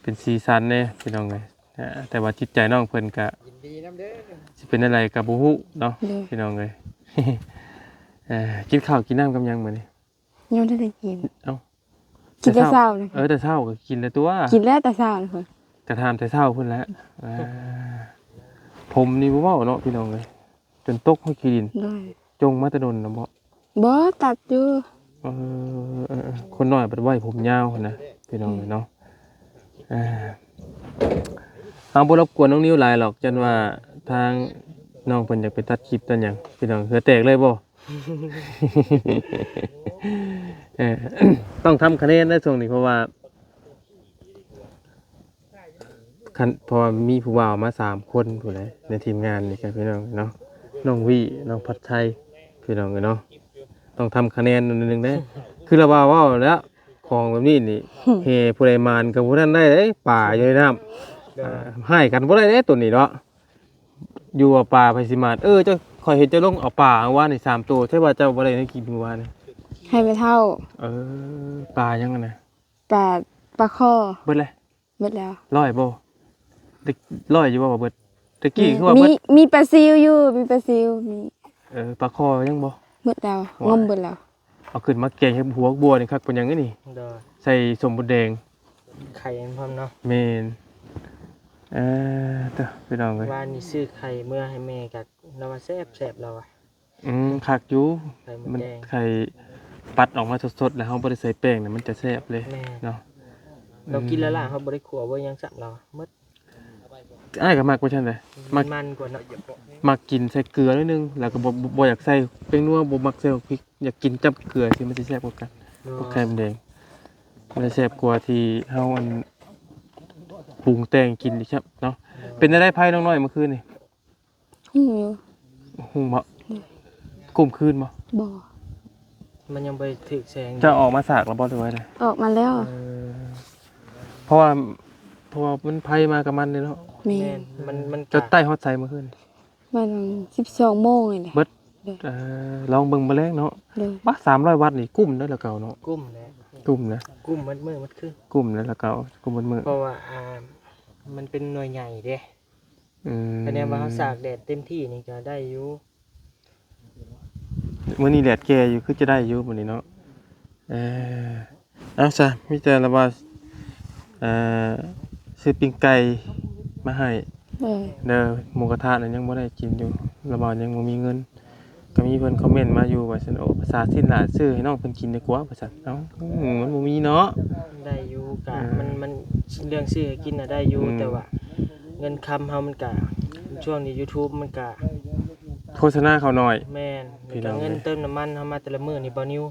ເປັນສີສັນແດ່ ພີ່ນ້ອງເອີຍ. ເອີ ແຕ່ວ່າຈິດໃຈນ້ອງເພິ່ນກະ ຍິນດີນຳເດີ ຊິເປັນແນວໃດກະບໍ່ຮູ້ເນາະ ໂດຍ ພີ່ນ້ອງເອີຍ. ເອີ ກິນເຂົ້າກິນນ້ຳກັບຫຍັງມື້ນີ້? ຍັງບໍ່ໄດ້ກິນ. ເອົ້າ ກິນແຕ່ເຊົ້າ. ເອີ ແຕ່ເຊົ້າກໍກິນແລ້ວຕົວະ ກິນແລ້ວແຕ່ເຊົ້າພຸ້ນ ກະຖາມແຕ່ເຊົ້າພຸ້ນແຫຼະ. ອ່າ ຜົມນີ້ບໍ່ເວົ້າເນາະ ພີ່ນ້ອງເອີຍ ຈົນຕົກຮອດຂີ້ດິນ. ໂດຍ ຈົ່ງມາແຕ່ດົນແລ້ວບໍ່? ບໍ່ ຕັດຢູ່. ເອີ ເອີ ເອີ ຄົນນ້ອຍບັດໄວ້ຜົມຍາວຫັ້ນນະ ພີ່ນ້ອງເອີຍເນາະ. ເອີ ເຮົາບໍ່ລົບກວນນ້ອງນິວຫຼາຍດອກ ຢ້ານວ່າທາງນ້ອງເພິ່ນຢາກໄປຕັດຄລິບຕັດຫຍັງ ພີ່ນ້ອງ. ເຫື່ອແຕກເລີຍບໍ່? ເອີ ຕ້ອງທຳຄະແນນໃນຊ່ວງນີ້ ເພາະວ່າ ຄັນ ເພາະວ່າມີຜູ້ບ່າວມາສາມຄົນພຸ້ນແຫຼະ ໃນທີມງານນີ້ກໍ ພີ່ນ້ອງເນາະ ນ້ອງວີ ນ້ອງພັດໄຊ ພີ່ນ້ອງເອີຍເນາະ. ຕ້ອງທຳຄະແນນໜ້ອຍໜຶ່ງເດ້ ຄືລາວເວົ້າແລ້ວ ຂອງແບບນີ້ນີ້ ແຫ່ຜູ້ໃດໝານກັບຜູ້ນັ້ນໄດ້ເດ້ ປາຢູ່ໃນນ້ຳ. ໂດຍ ອ່າ ຮ້າຍກັນບໍ່ໄດ້ເດ້ໂຕນີ້ເນາະ ຢູ່ວ່າປາໃຜຊິໝານ. ເອີ ເຈົ້າ ຂ້ອຍເຫັນເຈົ້າລົງເອົາປາເມື່ອວານນີ້ສາມໂຕ ແຕ່ວ່າເຈົ້າບໍ່ໄດ້ແນວກິນເມື່ອວານນີ້. ໃຫ້ແມ່ເຖົ້າ. ເອີ ປາຫຍັງຫັ້ນນະ? ປາ ປາຄໍ່. ເບິດແລ້ວ? ເບິດແລ້ວ. ຮ້ອຍບໍ່? ແຕ່ ຮ້ອຍຢູ່ບໍ່ວ່າເບິດ? ແຕ່ກີ້ຄືວ່າເບິດ. ມີ ມີປາຊິວຢູ່ ມີປາຊິວ ມີ. ເອີ ປາຄໍ່ຍັງບໍ່? ເບິດແລ້ວ ງົມເບິດແລ້ວ. ເອົາຂຶ້ນມາແກງເຮັດຫົວບົວນີ້ຄັກປານຫຍັງນີ້. ໂດຍ ໃສ່ສົ້ມມົດແດງ ໄຂ່ມັນພ້ອມເນາະ. ແມ່ນ. ເອີ ເຕີ ພີ່ນ້ອງເອີຍ ວານນີ້ຊື້ໄຂ່ເມືອໃຫ້ແມ່ກໍລາວວ່າແຊບໆ ລາວວ່າ. ອືມ ຄັກຢູ່ ໄຂ່ມົດແດງ ມັນ ໄຂ່ປັດອອກມາສົດໆ ແລ້ວເຮົາບໍ່ໄດ້ໃສ່ແປ້ງນະ ມັນຈະແຊບເລີຍ ແມ່ນ ເນາະ. ລາວກິນແລ້ວລະ ອືມ ເຮົາບໍ່ໄດ້ຂົ້ວບໍ່ຫຍັງຊ້ຳລາວ ໝົດ ອ້າຍກໍມັກວ່າຊັ້ນເດ້ ມັກ ມັນກວ່າເນາະ ມັກກິນໃສ່ເກືອໜ້ອຍໜຶ່ງ ແລ້ວກໍບໍ່ ບໍ່ ບໍ່ຢາກໃສ່ແປ້ງນົວ ບໍ່ມັກໃສ່ບັກພິກ ຢາກກິນຈ້ຳເກືອຊີ້ ມັນຊິແຊບກວ່າກັນ ເນາະ ພວກໄຂ່ມົດແດງ ມັນຈະແຊບກວ່າທີ່ເຮົາ ອັນ ປຸງແຕ່ງກິນອີກຊ້ຳເນາະ. ເປັນແນວໃດໄພນ້ອງນ້ອຍມື້ຄືນນີ້? ຫຸ່ງຢູ່ ຫຸ່ງບໍ່? ກຸ້ມຄືນບໍ່? ບໍ່ ມັນຍັງບໍ່ໄດ້ຖືກແສງ ເຈົ້າອອກມາສາກແລ້ວບໍ່ ຫຼືວ່າໃດ? ອອກມາແລ້ວ ເອີ ເພາະວ່າ ເພາະວ່າມັນໄພມາກັບມັນເດ້ເນາະ. ແມ່ນ ແມ່ນ ມັນ ມັນ ເຈົ້າໄຕ້ຮອດໃສມື້ຄືນ? ປະມານສິບສອງໂມງນີ້ແຫຼະ ເບິດ ໂດຍ ເອີ ລອງເບິ່ງມື້ແລງເນາະ. ໂດຍ ປະ ສາມຮ້ອຍວັດນີ້ກຸ້ມເດ້ລະເກົ່າເນາະ. ກຸ້ມແຫຼະ ກຸ້ມນະ ກຸ້ມໝົດມື້ໝົດຄືນ ກຸ້ມແລ້ວລະເກົ່າ ກຸ້ມໝົດມື້ ເພາະວ່າ ອ່າ ມັນເປັນໜ່ວຍໃຫຍ່ເດ້. ອືມ ຄະແນນວ່າເຮົາສາກແດດເຕັມທີ່ນີ້ກໍໄດ້ຢູ່. ມື້ນີ້ແດດແກ່ຢູ່ ຄືຈະໄດ້ຢູ່ມື້ນີ້ເນາະ. ເອີ ເອົາຊະ ມີແຕ່ລະວ່າ ເອີ ຊື້ປີ້ງໄກ່ມາໃຫ້ ເອີ ເດີ ໝູກະທະນັ້ນຍັງບໍ່ໄດ້ກິນຢູ່ ລະວ່າຍັງບໍ່ມີເງິນ. ກໍມີເພິ່ນຄອມເມັນມາຢູ່ວ່າຊັ້ນ ໂອ້ ພາສາຊີ້ນຫຼານຊື້ໃຫ້ນ້ອງເພິ່ນກິນດີກວ່າວ່າຊັ້ນ. ເອົ້າ ອືມ ມັນບໍ່ມີເນາະ. ໄດ້ຢູ່ກະ ເອີ ມັນ ມັນເລື່ອງຊື້ໃຫ້ກິນນະໄດ້ຢູ່ ອືມ ແຕ່ວ່າເງິນຄຳເຮົາມັນກະ ຊ່ວງນີ້ຢູທູບມັນກະໂຄສະນາເຂົ້າໜ້ອຍ. ແມ່ນ ພີ່ນ້ອງ ແລ້ວກະເງິນເຕີມນ້ຳມັນເຮົາມາແຕ່ລະມື້ນີ້ ບ່າວນິວ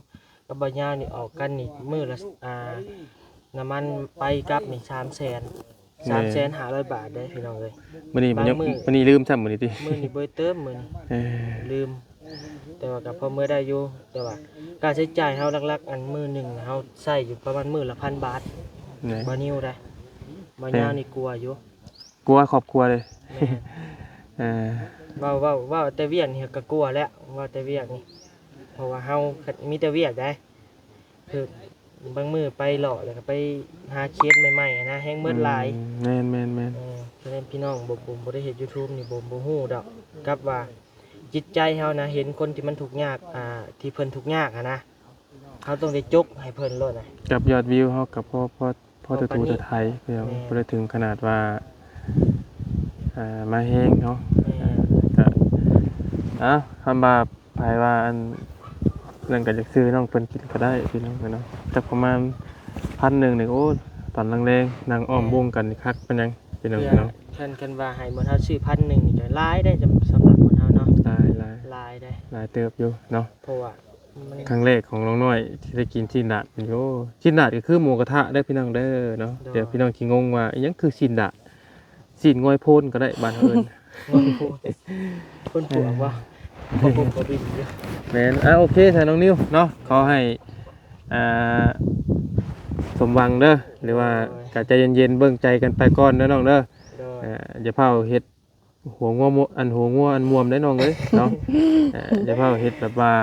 ກັບບ່າວຍາວນີ້ອອກກັນນີ້ມື້ລະ ອ່າ ນ້ຳມັນໄປກັບນີ້ສາມແສນ ແມ່ນ ສາມແສນຫ້າຮ້ອຍບາດເດ້ພີ່ນ້ອງເອີຍ. ມື້ນີ້ ບາງມື້ ມື້ນີ້ລືມຊ້ຳມື້ນີ້ຕິ ມື້ນີ້ບໍ່ໄດ້ເຕີມມື້ນີ້ ເອີ ລືມ. ແຕ່ວ່າກໍພໍເມືອໄດ້ຢູ່ ແຕ່ວ່າຄ່າໃຊ້ຈ່າຍເຮົາຫຼັກໆ ອັນມື້ໜຶ່ງເຮົາໃຊ້ຢູ່ປະມານມື້ລະພັນບາດ. ແມ່ນ ບໍ່ນິວໄດ໋ ບໍ່ຍາວນີ້ ແມ່ນ ກົວຢູ່ ກົວຄອບຄົວເດ້. ແມ່ນ ເອີ ເວົ້າ ເວົ້າ ເວົ້າແຕ່ວຽກນີ້ກໍກົວແລ້ວ ເວົ້າແຕ່ວຽກນີ້ ເພາະວ່າເຮົາມີແຕ່ວຽກໄດ໋ ຄືບາງມື້ໄປເລາະ ແລ້ວກໍໄປຫາເຄສໃໝ່ໆ ນະ ແຮ່ງເໝິດຫຼາຍ. ອືມ ແມ່ນໆໆ ເອີ ສະນັ້ນພີ່ນ້ອງບໍ່ ບໍ່ ບໍ່ໄດ້ເຮັດຢູທູບນີ້ ບໍ່ ບໍ່ຮູ້ດອກ ກັບວ່າຈິດໃຈເຮົານະ ເຫັນຄົນທີ່ມັນທຸກຍາກ ອ່າ ທີ່ເພິ່ນທຸກຍາກຫັ້ນນະ ເຮົາຕ້ອງໄດ້ຈົກໃຫ້ເພິ່ນໂລດນະ ກັບຍອດວິວເຮົາກໍພໍ ພໍ ພໍ ພໍປານນີ້ ໄຖ ພີ່ນ້ອງ ແມ່ນ ບໍ່ໄດ້ເຖິງຂະໜາດວ່າ ອ່າ ມາແຮງເນາະ. ແມ່ນ ອ່າ ກໍ ເອົ້າ ຄຳວ່າ ໃຜວ່າອັນນັ້ນກໍຢາກຊື້ນ້ອງເພິ່ນກິນກໍໄດ້ພີ່ນ້ອງເອີຍເນາະ. ຈັກປະມານພັນໜຶ່ງນີ້ ໂອ້ ຕອນແລງໆ ນັ່ງອ້ອມ ແມ່ນ ວົງກັນນີ້ຄັກປານຫຍັງພີ່ນ້ອງເອີຍເນາະ. ຄັນ ຄັນວ່າໃຫ້ໝູ່ເຮົາຊື້ພັນໜຶ່ງນີ້ກໍຫຼາຍໄດ໋ ສຳ ສຳລັບໝູ່ເຮົາເນາະ. ຫຼາຍ ຫຼາຍ ຫຼາຍໄດ໋ ຫຼາຍເຕີບຢູ່ເນາະ ເພາະວ່າມັນ ຄັ້ງແລກຂອງນ້ອງນ້ອຍທີ່ໄດ້ກິນຊີ້ນດາດ. ໂອ້ ຊີ້ນດາດກໍຄືໝູກະທະເດີພີ່ນ້ອງເດີເນາະ. ໂດຍ ດຽວພີ່ນ້ອງຊິງົງວ່າ ອີຫຍັງຄືຊີ້ນດາດ? ຊີ້ນງອຍໂພນກໍໄດ້ ບ້ານເຮົາເອີ້ນ ງອຍໂພນ ໂພນປວກບໍ່? ເອີ ບໍ່ ບໍ່ ບໍ່ບິນຢູ່. ແມ່ນ ອ່າ ໂອເຄຊະນ້ອງນິວເນາະ ຂໍໃຫ້ ອ່າ ສົມຫວັງເດີ ຫຼືວ່າ ໂດຍ ກໍໃຈເຢັນໆ ເບິ່ງໃຈກັນໄປກ່ອນເດີນ້ອງເດີ. ໂດຍ ອ່າ ຢ່າຟ້າວເຮັດຫົວງົວ ອັນຫົວງົວອັນມ່ວມໄດ໋ນ້ອງເອີຍເນາະ. ອ່າ ຢ່າຟ້າວເຮັດແບບວ່າ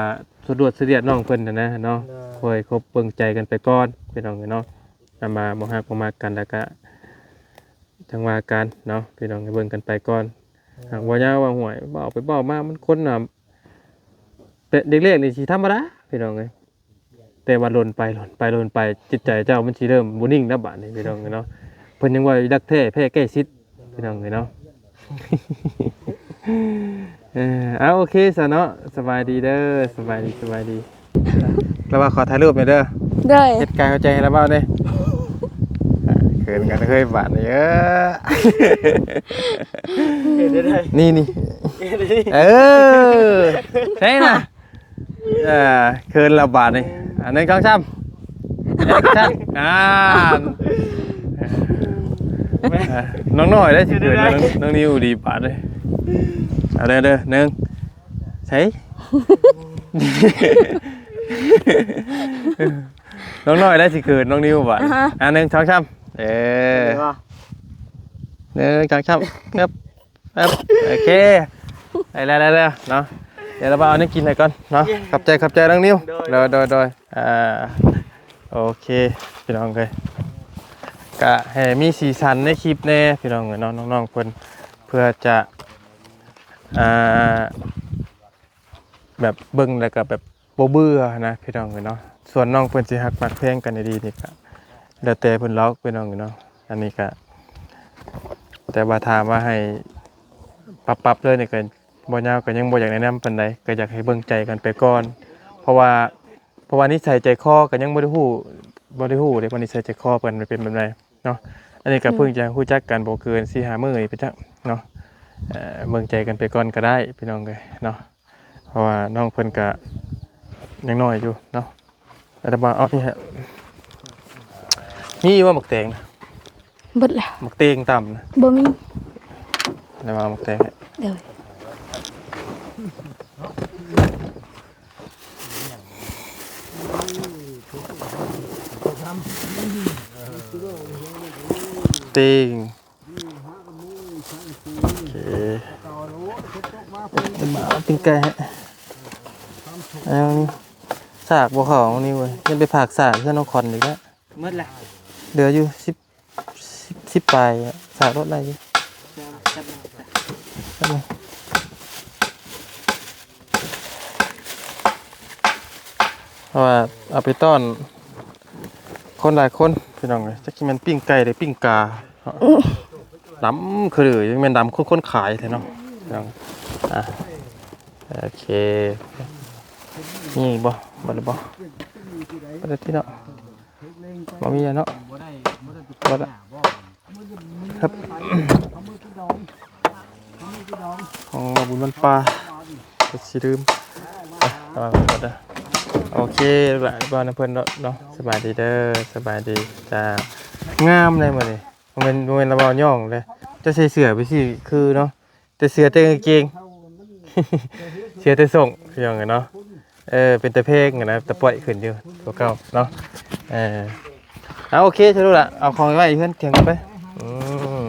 ສະດວດສະດຽດນ້ອງເພິ່ນຫັ້ນນະເນາະ. ໂດຍ ຄ່ອຍຄົບເບິ່ງໃຈກັນໄປກ່ອນພີ່ນ້ອງເອີຍເນາະ. ຄັນວ່າບໍ່ຮັກບໍ່ມັກກັນແລ້ວກະ ຈັ່ງວ່າກັນເນາະ ພີ່ນ້ອງ ໃຫ້ເບິ່ງກັນໄປກ່ອນ. ໂດຍ ຫາກວ່າຍາວວ່າຫ້ວຍ ເວົ້າໄປເວົ້າມາ ມັນຄົນນະ ແຕ່ເດັກແລກນີ້ຊິທຳມະດາພີ່ນ້ອງເອີຍ ແຕ່ວ່າດົນໄປ ດົນໄປ ດົນໄປ ຈິດໃຈເຈົ້າມັນຊິເລີ່ມບໍ່ນິ່ງແລ້ວບາດນີ້ພີ່ນ້ອງເອີຍເນາະ. ເພິ່ນຍັງວ່າລັກແທ້ແພ້ໃກ້ຊິດພີ່ນ້ອງເອີຍເນາະ. ເອີ ເອົາ ໂອເຄຊະເນາະ ສະບາຍດີເດີ ສະບາຍດີ ສະບາຍດີ. ລະວ່າຂໍຖ່າຍຮູບແດ່ເດີ. ໂດຍ ເຮັດກາຍຫົວໃຈໃຫ້ລະເວົ້າແດ່. ເຂີນກັນເຮີ້ຍບາດນີ້ ເອີ ເຮັດໄດ້ ນີ້ ນີ້ ເອີ ໃຊ່ນະ. ເອີ ເຂີນລະບາດນີ້ ອັນໜຶ່ງ ສອງ ສາມ ແອັກຊັນ. ອ່າ ນ້ອງນ້ອຍໄດ້ຊິເຂີນ ນ້ອງ ນ້ອງນິວດີບາດເດ້. ເອົາເດີ ເດີ ໜຶ່ງ ໃສ່ ນ້ອງນ້ອຍໄດ້ຊິເຂີນນ້ອງນິວບາດ. ອ່າຮະ ອ່າ ໜຶ່ງ ສອງ ສາມ ເອີ ໜຶ່ງ ສອງ ສາມ ເອີບ ເອີບ ໂອເຄ ໄດ້ແລ້ວ ໄດ້ແລ້ວເນາະ. ດຽວລະບ່າວເອົາແນວກິນໃຫ້ກ່ອນເນາະ. ຂອບໃຈ ຂອບໃຈນ້ອງນິວ. ໂດຍ ໂດຍ ໂດຍ ໂດຍ ອ່າ ໂອເຄພີ່ນ້ອງເອີຍ ກະໃຫ້ມີສີສັນໃນຄລິບແດ່ພີ່ນ້ອງເອີຍເນາະ. ນ້ອງໆເພິ່ນເພື່ອຈະ ອ່າ ແບບເບິ່ງແລ້ວກະແບບບໍ່ເບື່ອນະພີ່ນ້ອງເອີຍເນາະ. ສ່ວນນ້ອງເພິ່ນຊິຮັກມັກແພງກັນດີໆນີ້ກະແລ້ວແຕ່ເພິ່ນລອກພີ່ນ້ອງເອີຍເນາະ. ອັນນີ້ກະ ແຕ່ວ່າຖ້າວ່າໃຫ້ປັບໆເລີຍນີ້ກະ ບໍ່ຍາວກໍຍັງບໍ່ຢາກແນະນຳປານໃດ ກໍຢາກໃຫ້ເບິ່ງໃຈກັນໄປກ່ອນ ເພາະວ່າ ເພາະວ່ານິໄສໃຈຄໍກໍຍັງບໍ່ໄດ້ຮູ້ ບໍ່ໄດ້ຮູ້ເດ້ວ່ານິໄສໃຈຄໍເພິ່ນເປັນແບບໃດເນາະ. ອັນນີ້ກໍ ອືມ ເພິ່ງຈະຮູ້ຈັກກັນບໍ່ເກີນສີ່ຫ້າມື້ນີ້ໄປຈັກເນາະ. ເອີ ເບິ່ງໃຈກັນໄປກ່ອນກໍໄດ້ພີ່ນ້ອງເອີຍເນາະ ເພາະວ່ານ້ອງເພິ່ນກໍຍັງນ້ອຍຢູ່ເນາະ. ອາດຕະມາເອົານີ້ໃຫ້ ມີບໍ່ໝາກແຕງນະ? ເບິດແລ້ວ. ໝາກເຕງຕຳນະ? ບໍ່ມີ. ອາດຕະມາເອົາໝາກແຕງໃຫ້. ໂດຍ. ເຕງ ໂອເຄ ເປັນໝາເປັນໄກ່ໃຫ້. ເອົານີ້ ສາກບໍ່ເຂົ້ານີ້ເວີຍ ຍັງໄປຝາກສາກເຮືອນນ້ອງຄອນອີກແລ້ວ. ໝົດລະ ເຫຼືອຢູ່ສິບ ສິບ ສິບປາຍ ສາກລົດໄດ້ຢູ່. ເພາະວ່າເອົາໄປຕ້ອນຄົນຫຼາຍຄົນພີ່ນ້ອງເອີຍ ຈັກຊິແມ່ນປີ້ງໄກ່ ຫຼື ປີ້ງກາເນາະ. ດຳຄື ຍັງແມ່ນດຳຄືຄົນຂາຍແທ້ເນາະພີ່ນ້ອງ. ອ່ະ ໂອເຄ ມີອີກບໍ່? ເບິດແລ້ວບໍ່? ເບິດແລ້ວຕິເນາະ. ບໍ່ມີແລ້ວເນາະ. ບໍ່ໄດ້ ບໍ່ໄດ້ໄປ ບໍ່ໄດ້ ຫຍັງບໍ່? ຄັບ ຂອງບໍ່ບຸນວັນປ່າ ກໍຊິລືມ. ອ່ະ ລະວັງເດີ. ໂອເຄ ລູກຫຼານ ລະວັງນຳເພິ່ນເນາະ. ສະບາຍດີເດີ ສະບາຍດີຈ້າ. ງາມເລີຍມື້ນີ້. ບໍ່ແມ່ນ ບໍ່ແມ່ນລະເວົ້າຍ່ອງເດ້. ເຈົ້າໃສ່ເສື້ອໄປຊິຄືເນາະ. ແຕ່ເສື້ອແຕ່ກາງເກງ ເສື້ອແຕ່ສົ້ງ ພີ່ນ້ອງເອີຍເນາະ. ເອີ ເປັນຕາແພງຫັ້ນນະ ຕາປ້ອຍຂຶ້ນຢູ່ກວ່າເກົ່າເນາະ. ເອີ ເອົາ ໂອເຄ ສະຫຼຸບລະ ເອົາຂອງໄວ້ເຮືອນຖຽງກັນໄປ. ອືມ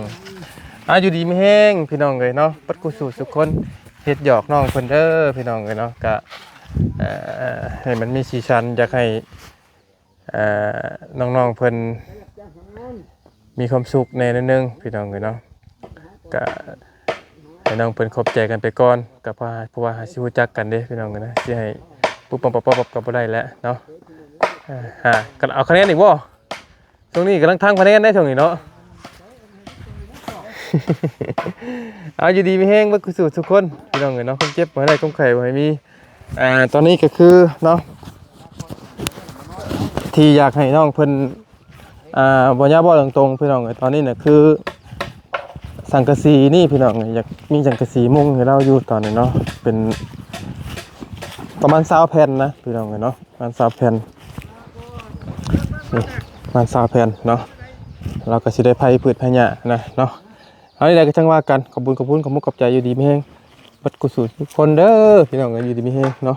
ອ່າ ຢູ່ດີມີແຮງພີ່ນ້ອງເອີຍເນາະ ເບິດຄູ່ສູ່ສູ່ຄົນ ເຮັດຫຍອກນ້ອງເພິ່ນເດີພີ່ນ້ອງເອີຍເນາະ. ກະ ເອີ ໃຫ້ມັນມີສີສັນ ຢາກໃຫ້ ເອີ ນ້ອງໆເພິ່ນມີຄວາມສຸກແດ່ໜ້ອຍໜຶ່ງພີ່ນ້ອງເອີຍເນາະ. ກະໃຫ້ນ້ອງເພິ່ນຂອບໃຈກັນໄປກ່ອນ ກະເພາະວ່າ ເພາະວ່າຫາຊິຮູ້ຈັກກັນເດ້ພີ່ນ້ອງເອີຍນະ ຊິໃຫ້ປຸບປັບປັບປັບກໍບໍ່ໄດ້ແຫຼະເນາະ. ເອີ ຫາ ກັນເອົາຄະແນນອີກບໍ່? ຊ່ວງນີ້ກຳລັງທຳຄະແນນໄດ໋ຊ່ວງນີ້ເນາະ. ເອົາ ຢູ່ດີມີແຮງເບິດຄູ່ສູ່ທຸກຄົນພີ່ນ້ອງເອີຍເນາະ. ຄວາມເຈັບບໍ່ໃຫ້ໄດ້ ຄວາມໄຂ້ບໍ່ໃຫ້ມີ. ອ່າ ຕອນນີ້ກໍຄືເນາະ ທີ່ຢາກໃຫ້ນ້ອງເພິ່ນ ອ່າ ບໍ່ຍາເວົ້າຕົງໆ ພີ່ນ້ອງເອີຍ. ຕອນນີ້ນະຄືສັງກະສີນີ້ພີ່ນ້ອງເອີຍ ຢາກມີສັງກະສີມຸງໃຫ້ລາວຢູ່ຕອນນີ້ເນາະ ເປັນປະມານຊາວແຜ່ນນະພີ່ນ້ອງເອີຍເນາະ ປະມານຊາວແຜ່ນ ນີ້ ປະມານຊາວແຜ່ນເນາະ. ລາວກໍຊິໄດ້ໄພພືດໄພຫຍ້ານະເນາະ. ເອົາ ນີ້ແຫຼະ ກໍຈັ່ງວ່າກັນ. ຂອບບຸນຂອບຄຸນ ຂອບມຸກຂອບໃຈ ຢູ່ດີມີແຮງເບິດຄູ່ສູ່ທຸກຄົນເດີພີ່ນ້ອງເອີຍ ຢູ່ດີມີແຮງເນາະ.